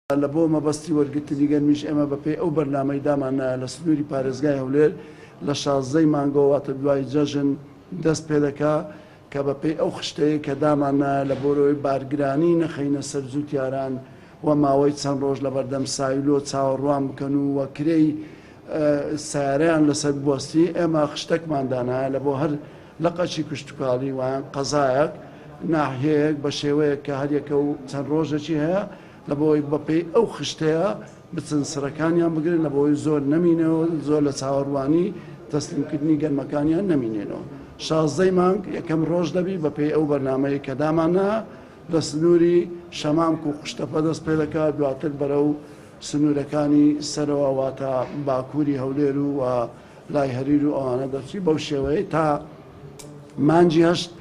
لە بۆ مەبەستی وەرگرتنی گەنمیش ئێمە بە پێی ئەو بەرنامەی داماننایە لە سنووری پارێزگای هەولێر لە شازدەی مانگەوە واتە دوای جەژن دەست پێدەکا کە بە پێی ئەو خشتەیەی کە داماننایە لە بۆرەوەی بارگرانی نەخەینە سەر جووتیاران و ماوەی چەند ڕۆژ لە بەردەم سایلۆ چاوەڕوان بکەن و وە کرێی سەیارەیان لەسەر بوەستی ئێمە خشتەکمان دانایە لە بۆ هەر لقەکی کشتوکاڵی وایان قەزایەک ناحیەیەک بە شێوەیەک کە هەریەکە و چەند ڕۆژێکی هەیە لە بۆی بەپێی ئەو خشتەیە بچن سڕەکانیان بگرن لە بۆی زۆر نەمینەوە زۆر لە چاوەڕوانی تەسلیمکردنی گەنمەکانیان نەمینێنەوە. شازدەی مانگ یەکەم ڕۆژ دەبی بەپێی ئەو بەرنامەیە کە داماننا لە سنووری شەمامک و قوشتەپە دەست پێدەکات دواتر بەرەو سنوورەکانی سەرەوە واتە باکووری هەولێر و و لای هەریر و ئەوانە دەچی بەو شێوەیە تا مانگی هەشت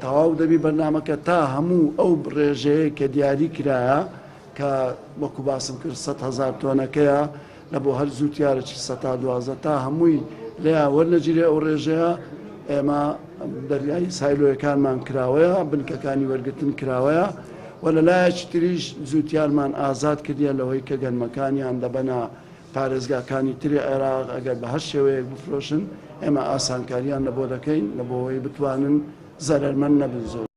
تەواو دەبی بەرنامەکە تا هەموو ئەو ڕێژەیە کە دیاری کرایە کە وەکو باسم کرد 100 هەزار تۆنەکەیە لە بۆ هەر زووتیارەکی 12% تا هەمووی لێیان وەرنەگیرێ ئەو ڕێژەیە ئێمە دەریای سایلۆیەکانمان کراوەیە بنکەکانی وەرگتن کراوەیە و لە لایەکی تریش جووتیارمان ئازاد کردیە لەوەی کە گەنمەکانیان دەبەنە پارێزگاکانی تری عێراق ئەگەر بە هەر شێوەیەک بفرۆشن ئێمە ئاسانکاریان لە بۆ دەکەین لە بۆ ئەوەی بتوانن زەرەرمەند نەبن زۆر.